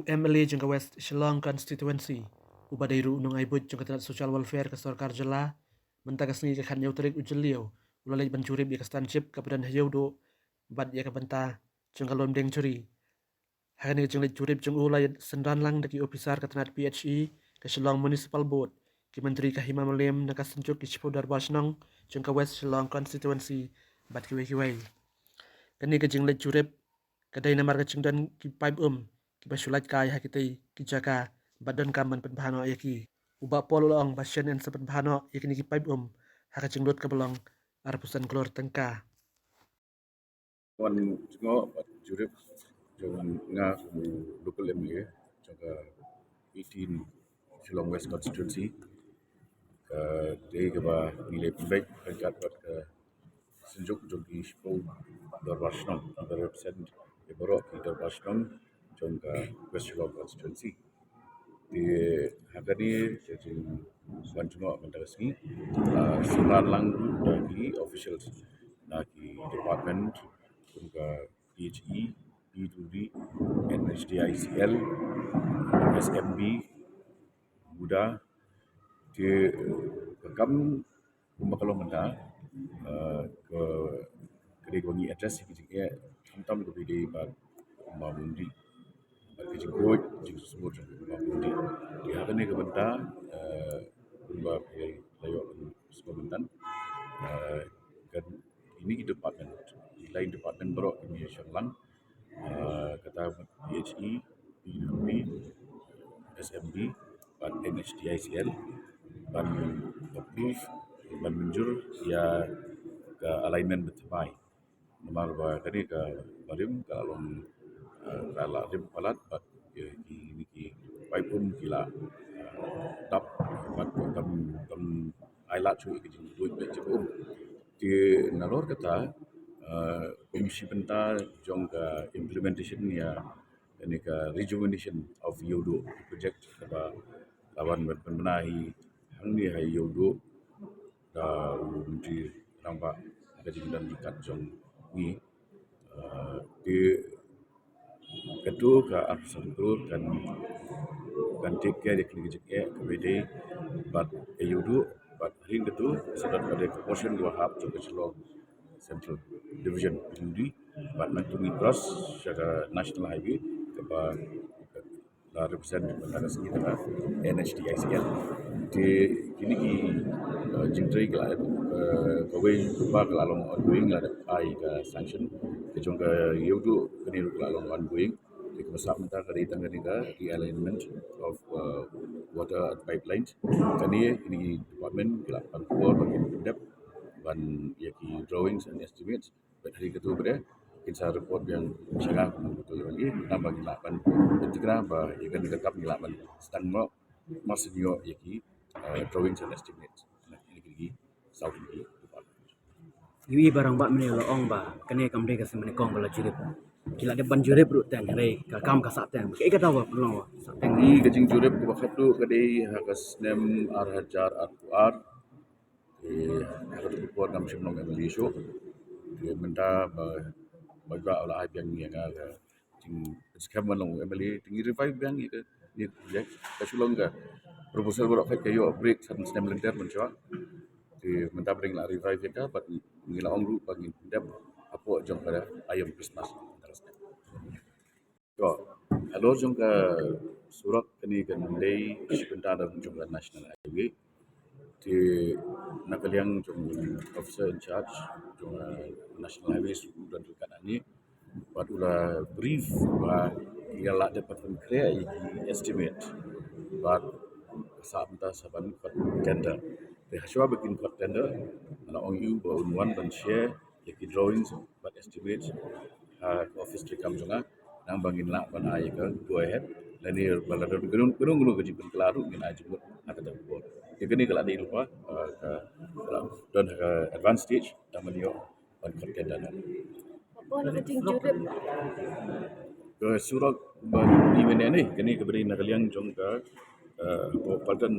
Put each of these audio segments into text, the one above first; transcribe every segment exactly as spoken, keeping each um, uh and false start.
M L A jong ka West Shillong Constituency, uba dei ruh u nongai buit jong ka tnat Social Welfare ka sorkar jylla, mynta ka sngi ka khathynñiew tarik u Jylliew u la leit ban jurip ïa ka Stanchip kaba don ha Ïewduh bad ïa ka bynta jong ka Lumdiengjri. Ha kane ka jingleit jurip jong u la synran lang da ki ophisar ka tnat P H E, ka Shillong Municipal Board, ki Myntri ka Hima Mylliem na ka Synjuk, ki Shiphew Dorbar Shnong jong ka West Shillong Constituency bad kiwei kiwei. Kane ka jingleit jurip ka dei namar ka jingdon ki paip um kiba shu lait kai ha kitei ki jaka bad donkam ban pynbha noh ïa ki. U Bah Paul u la ong ba shen yn sa pynbha noh ïa kine ki paip um ha ka jinglut kaba long arphew san klur tyngka. Wan jngoh bad jurip jong nga kum u local M L A jong ka eighteen Shillong West Constituency. Ka dei kaba ngi la pynbeit ryngkat bad ka Synjuk jong ki Shiphew Dorbar Shnong, kaba represent ïa baroh ki Dorbar Shnong jong ka West Shillong Constituency. Te ha kane ka jingwan jngoh mynta ka sngi, ah, synran lang da ki officials na ki department kum ka P H E, P W D, N H D I C L, S M B, MUDA. Te ka kam kumba ka long mynta, ah, ka, ka dei kaba ngi address ïa ki jingeh khamtam kaba ïadei bad kumba mynta bad ka jingkhuid jingsngewsih jong kumba mynta. Te ha kane ka bynta, ah, kumba phi la ïoh ban sngewbha mynta, ah, ka, kine ki department, ki line department baroh ki ïashong lang, ah, kata P H E, P W D, S M B bad N H D I C L ban approve, ban mynjur ïa ka alignment ba thymmai. Namar ba kane ka barim ka la long, ah, ka la rim palat bad ki, ki, ki paip um ki la, ah, dap bad kam, kam ai lad shuh ïa ka jingduid bad jingum. Te nalor kata, ah, kum shi bynta jong ka implementation ïa kane ka rejuvenation of Ïewduh project kaba la wan ban pynbna hi hangne ha Ïewduh da u Myntri Rangbah ha ka jingdon jingkat jong ngi. Ah, te kato ka arphew san klur kan, kan take care ïa kine ki jingeh kaba ïadei bad Ïewduh bad hadien kato sa don pat ka portion kaba hap jong ka Shillong Central Division, P W D, bad nangta ngi cross sha ka National Highway kaba la represent mynta ka sngi da ka N H D I C L. Te kine ki, eh, jingtrei ki la, eh, kawei kumba ka la long ongoing, la dep ai ka sanction. Ka jong ka Ïewduh kane ruh ka la long ongoing. Te kaba sah mynta ka dei tang kane ka realignment of, eh, water pipelines. Kane kine ki department ki la pan khubor ba kin pyndep ban ïa ki drawings and estimates. Bad hadien kato pat kin sa report biang sha nga kum u local M L A, namar ba ngin lah ban pyntikna ba ïa kane ka kam ngin lah ban sdang noh, mar shu ïoh ïa ki, eh, drawings and estimates na kine ki saw tylli ki department. Ïohi ba Rangbah mynne la ong ba kane kam dei ka seng banyngkong ba la jurip. Ki la dep ban jurip ruh teng, hynrei ka kam ka sah teng. Kaei kata ba pynlong ba sah teng? Ïa ka jingjurip kaba khatduh ka dei ha ka snem ar hajar arphew ar. Te ha kato ka por ngam shym long M L A shuh. Te mynta ba, ba, ba la ai biang ïa nga ka jingpynskhem ban long M L A, te ngi revive biang ïa ka, ïa ka project. Ka shu long ka proposal baroh ka ïoh break san snem lynter mynshuwa. Te mynta ba dang la revive ïa ka, bad ngi la ong ruh ba ngin pyndep hapoh jong ka aïom Christmas. To, halor jong ka surok kane kan dei shi bynta da jong ka National Highway. Te na ka liang jong u officer in charge jong ka National Highway u don ryngkat hangne bad u la brief ba ngi la dep ban pynkhreh ïa ki estimate bad sa mynta sa ban khot tender. Te hashwa ba kin khot tender, nga la ong ïa u ba un wan ban share ïa ki drawings bad estimates ha ka office treikam jong nga, nang ba ngin lah ban ai ka go ahead lane ba la don kano kano ka jingpynkylla ruh ngin ai jingmut ha kata ka por. Te kane ka la dei lypa, ah, ka, ka la don ha ka advance stage, tang ban ïoh ban khot tender. Ka surok ba ngi mynne ne, kane kaba dei na ka liang jong ka, eh, Paltan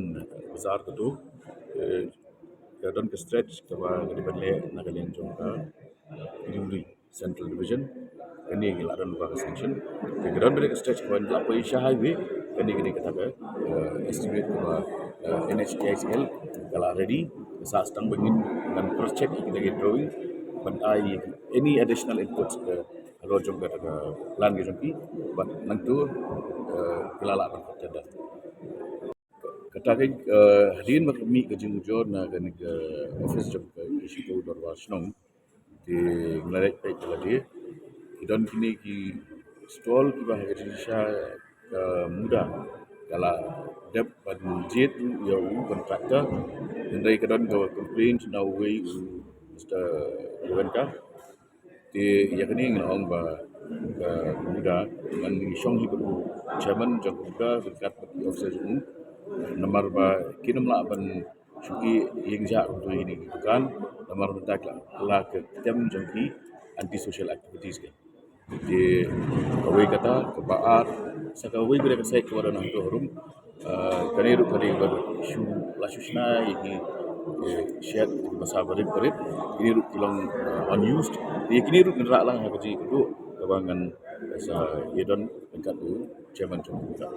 Bazar kato, eh, ka don ka stretch kaba ka dei ban leh na ka liang jong ka P W D Central Division. Kane ngi la don ba ka sanction. Te ka don ba ka stretch kaba la poi sha highway. Kane kane kata ka, eh, estimate kaba, eh, N H A I C L ka la ready. Sa stang ba ngin ngan cross check kita ki drawing. Ban ai any additional inputs ka halor jong kata ka plan ka jong ki. Ban nangtu, eh, ka la lah ban tender. Kata ka, eh, hadien ba ka mih ka jingujor na kane ka office jong ka E C O Dorbar Shnong. Te ngi la leit peit ïa lade. Ki don kine ki stall kiba ha ka jingshisha ka MUDA ka la dep ban jied ïa u contractor. Hynrei ka don ka complaint na uwei u Mister Goenka. Te ïa kane ngi la ong ba ka MUDA ngan ïashong hi bad u chairman jong ka MUDA ryngkat bad ki officer jong u. Namar ba kin ym lah ban shu ïeng jia kumto ïa kine ki dukan namar mynta ka la ka tem jong ki anti social activities ka. Te kawei kata, kaba ar, sa kawei bad ka sait kaba don hangto harum. Ah, kane ruh kane ba shu la shu shna ïa ki, eh, shed kiba sa barit barit. Kine ruh ki long, ah, unused. Te kine ruh ngin rah lang ha ka jingïakynduh kaba ngan sa ïadon ryngkat u chairman jong ka MUDA.